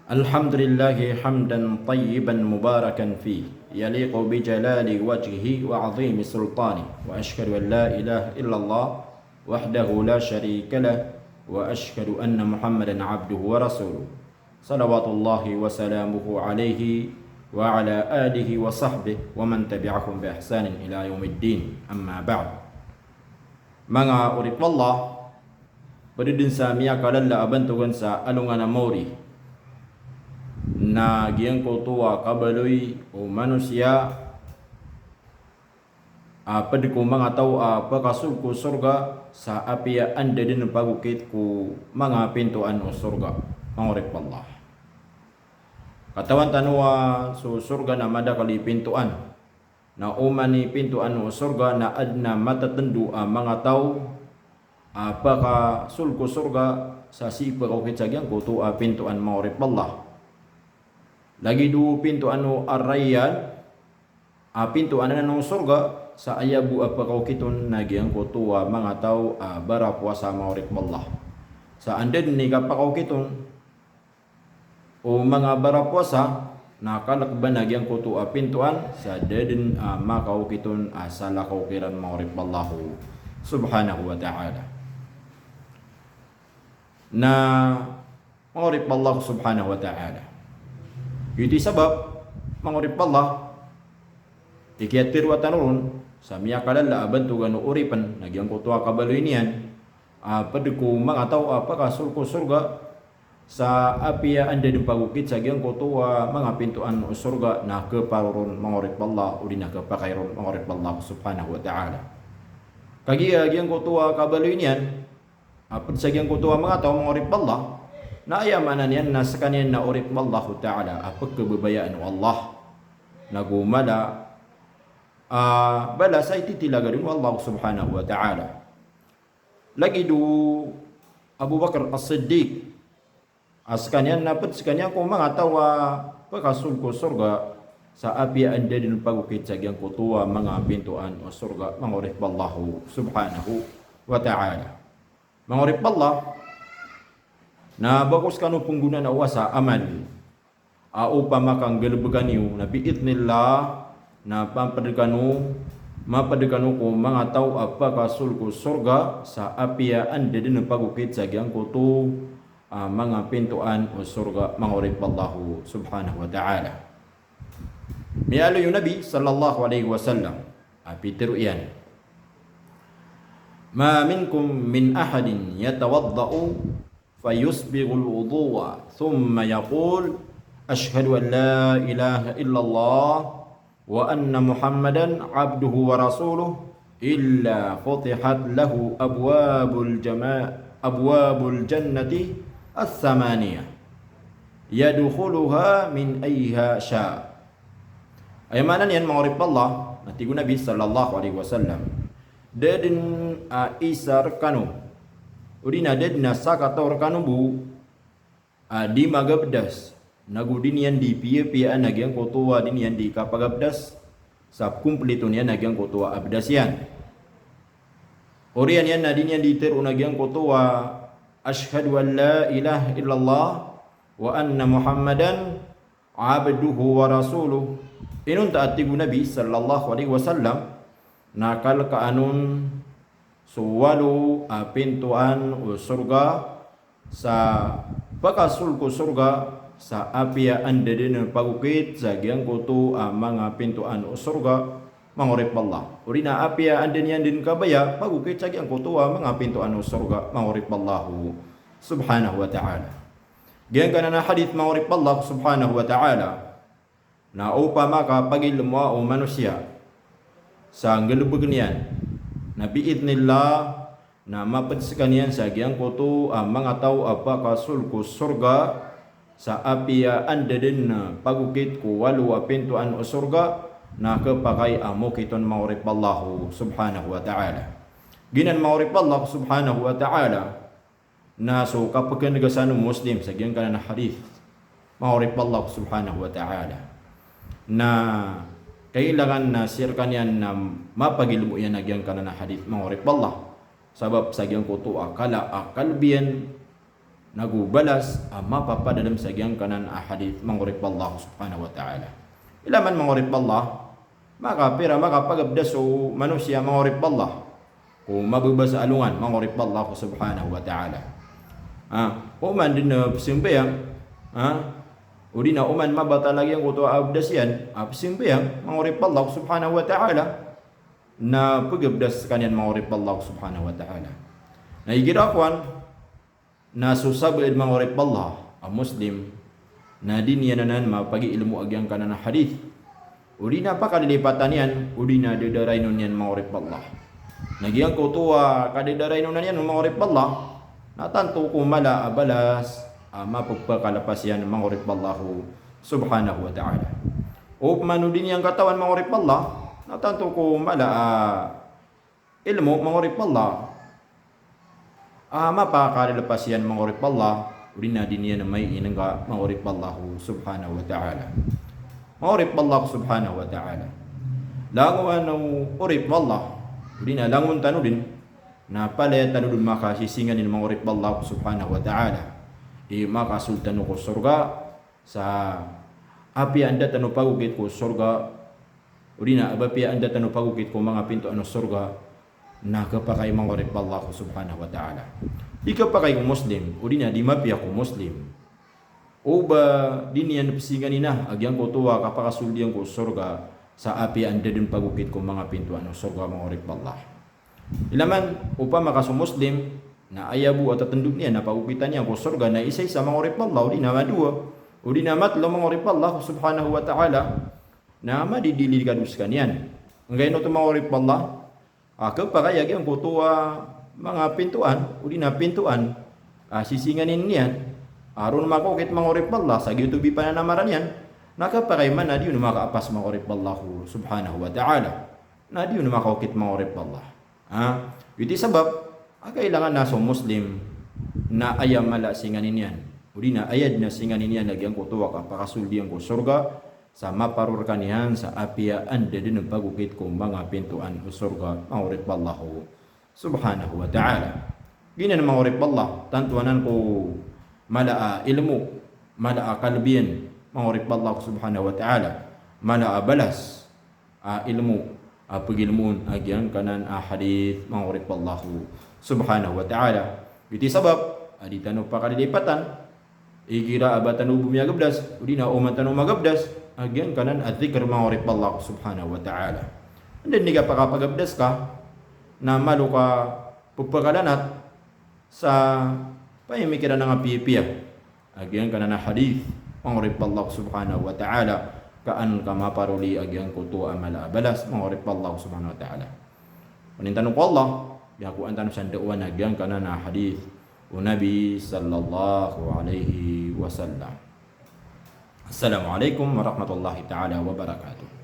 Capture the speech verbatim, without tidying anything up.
الحمد لله حمدا طيبا مباركا فيه يليق بجلال وجهه وعظيم سلطانه، وأشهد أن لا إله إلا الله وحده لا شريك له، وأشهد أن محمدا عبده ورسوله، صلوات الله وسلامه عليه وعلى آله وصحبه ومن تبعهم بإحسان إلى يوم الدين. أما بعد. Manga oripn o Allah, pd dn sa miyakalala a bantogan sa alongan a maori na giyangkoto a kabaloy o manosiya a pd ko manga taw a pakasold ko sorga sa apiya anda dn pagokit ko manga pintoan o sorga, manga oripn o Allah. Katawan tano a so sorga na madakl i pintoan. Na oman i pintoan o sorga na adn a matatndo a manga taw a pakasold ko sorga sa sii pakaokit sa giyangkoto a pintoan, manga oripn o Allah. Lagid o pintoan o Ar-Rayyan, a pintoan anan o sorga, sa aya bo a pakaokit on na giyangkoto a manga taw a barapowasa, manga oripn o Allah. Sa anda dn i kapakaokit on o manga barapowasa, na kalk ba na giyangkoto a pintoan sa da dn a makaokit on a salakaw kiran, manga oripn o Allah subhanahu wa ta'ala. Na manga oripn o Allah subhanahu wa ta'ala. Giyoto i sabap, manga oripn o Allah, i kiyatharo tano ron sa miyakalala a bantogan o oripn na giyangkoto a kabaloy niyan a pd ko manga taw a pakasold ko sorga sa apiya anda dn pagokit sa giyangkoto a manga pintoan o sorga na kparo ron, manga oripn o Allah, odi na kpakay ron, manga oripn o Allah subhanahu wa ta'ala. Kagiya giyangkoto a kabaloy niyan a pd sa giyangkoto a manga taw, manga oripn o Allah, na aya maana niyan na skaniyan na oripn o Allah ta'ala a pkhababayaan o Allah, nago mala a balas a ititilaga dn o Allah subhanahu wa ta'ala. Lagid o Abu Bakr As-Siddiq a skaniyan na pd skaniyan ko manga taw a pakasold ko sorga sa apiya anda dn pagokit sa giyangkoto a manga pintoan o sorga, manga oripn o Allah subhanahu wa ta'ala. Manga oripn o Allah, na ba ko skano pnggonaan o wasa amal a opama ka nggalbka niyo na bi'idhnillah na mapd kano, mapd kano ko manga taw a pakasold ko sorga sa apiya anda dn pagokit sa giyangkoto a manga pintoan o sorga, manga oripn o Allah subhanahu wa ta'ala. Miyaaloy o Nabi sallallahu alaihi wasallam a pitharo iyan: "Ma minkum min ahadin yatawadda'u fayusbighul wudu'a thumma yaqul, 'Ashhadu an la ilaha illallah wa anna Muhammadan abduhu wa rasuluh, illa futihat lahu abwabul jama-, abwabul jannati as-samaniyah, yadkhuluha min ayyiha sha'.'" Aya maana niyan, manga oripn o Allah, na tig o Nabi sallallahu alaihi wasallam, da dn a isa rkano, odi na da dn a sakataw rkano bo a di magabdas, nago di niyan di piyapiyaan a giyangkoto a di niyan di kapagabdas sa pkomplito niyan a giyangkoto a abdas iyan. Oriyan iyan na di niyan di tharoon a giyangkoto a ashhadu an la ilaha illallah wa anna Muhammadan abduhu wa rasuluh. Inonta a tig o Nabi sallallahu alaihi wasallam na kalkaan on so walo a pintoan o sorga sa pakasold ko sorga sa apiya anda dn pagokit sa giyangkoto a manga pintoan o sorga, manga oripn o Allah. Odi na apiya anda niyan dn kabaya pagokit sa giyangkoto a manga pintoan o sorga, manga oripn o Allah subhanahu wa ta'ala. Giyangkanan a hadith, manga oripn o Allah subhanahu wa ta'ala, na opama ka pagilmoa o manosiya sa nggalbk niyan, na bi'idhnillah, na mapd skaniyan sa giyangkoto a manga taw a pakasold ko sorga sa apiya anda dn pagokit ko walo a pintoan o sorga, na khapakay a mokit on, manga oripn o Allah subhanahu wa ta'ala. Giyanan, manga oripn o Allah subhanahu wa ta'ala, na so kapkhan'gasan o Muslim sa giyangkanan a hadith, manga oripn o Allah subhanahu wa ta'ala, na kailangan na sii rkaniyan na mapagilmo iyan a giyangkanan a hadith, manga oripn o Allah. Sabap sa giyangkoto a kala a kalb iyan nago balas a mapapadalm sa giyangkanan a hadith, manga oripn o Allah subhanahu wa ta'ala. Ilay man, manga oripn o Allah, makapira, makapagabdas so manosiya, manga oripn o Allah, ko mababa sa alongan, manga oripn o Allah subhanahu wa ta'ala. Ah, oman dn, ah, pzambayang, ah, odi na oman mabatal a giyangkoto a abdas iyan, ah, pzambayang, manga oripn o Allah subhanahu wa ta'ala, na pagabdas skaniyan, manga oripn o Allah subhanahu wa ta'ala. Na igira kowan, na so sabaad, manga oripn o Allah, a Muslim, na di niyan anan mapagiilmo a giyangkanan a hadith, odi na pakalilipatan iyan, odi na dadarainon iyan, manga oripn o Allah. Na giyangkoto a kadadarainon iyan, manga oripn o Allah, na tanto ko mala a balas a mapepakalapas iyan, manga oripn o Allah subhanahu wa ta'ala. Opama o di niyan katawan, manga oripn o Allah, na tanto ko mala a ilmo, manga oripn o Allah, a mapakalilpas iyan, manga oripn o Allah, odi na di niyan maiinengka, manga oripn o Allah subhanahu wa ta'ala. Manga oripn o Allah subhanahu wa ta'ala, langon o oripn o Allah, odi na langon tano dn, na palaya tano dn makasisinganin, manga oripn o Allah subhanahu wa ta'ala, i makasold tano ko sorga, sa apiya anda tano pagokit ko sorga, odi na apiya anda tano pagokit ko manga pintoan o sorga, na khapakay, manga oripn o Allah subhanahu wa ta'ala. Di khapakay ko Muslim, odi na di mapiya ko Muslim, o ba di niyan psinganina a giyangkoto a kapakasold iyan ko sorga, sa apiya anda dn pagokit ko manga pintoan o sorga, manga oripn o Allah. Ilay man, opama ka so Muslim, na aya bo a tatndog iyan na pagokitan iyan ko sorga na isaisa, manga oripn o Allah, odi na madowa, odi na matlo, manga oripn o Allah subhanahu wa ta'ala, na madidilid ka dn skaniyan. Angkaino oto, manga oripn o Allah? A, khapakay a giyangkoto a manga pintoan, odi na pintoan a sisinganin iyan a roo makaokit, manga oripn o Allah, sa giyoto i pananamaran iyan, na khapakay man a di on makaapas, manga oripn o Allah subhanahu wa ta'ala. Na di on makaokit, manga oripn o Allah. Ha? Giyoto i sabap a kailangan a so Muslim na aya mala a singanin iyan, odi na aya dn a singanin iyan a giyangkoto a kapakasold iyan ko sorga, sa maparo rkaniyan sa apiya anda dn pagokit ko manga pintoan o sorga, manga oripn o Allah subhanahu wa ta'ala. Giyanan, manga oripn o Allah, tanto anan ko mala a ilmo, mala a kalbiyan, manga oripn o Allah subhanahu wa ta'ala, mala a balas a ilmo a pagilmoon a giyangkanan a hadith, manga oripn o Allah subhanahu wa ta'ala. Giyoto i sabap a di tano pakalilipatan igira a ba tano bo miyagabdas, odi na oman tano magabdas a giyangkanan a dhikr, manga oripn o Allah subhanahu wa ta'ala. Anda dn i kapakapagabdas ka na malo ka pphakalanat sa pamimikiran a piyapiya a giyangkanan a hadith, manga oripn o Allah subhanahu wa ta'ala, ka an ka maparoli a giyangkoto a mala a balas, manga oripn o Allah subhanahu wa ta'ala. Panintan ko Allah, giya ko an tano sandaowan a giyangkanan a hadith o Nabi sallallahu alaihi wasallam. Assalamu alaikum warahmatullahi ta'ala wabarakatuh.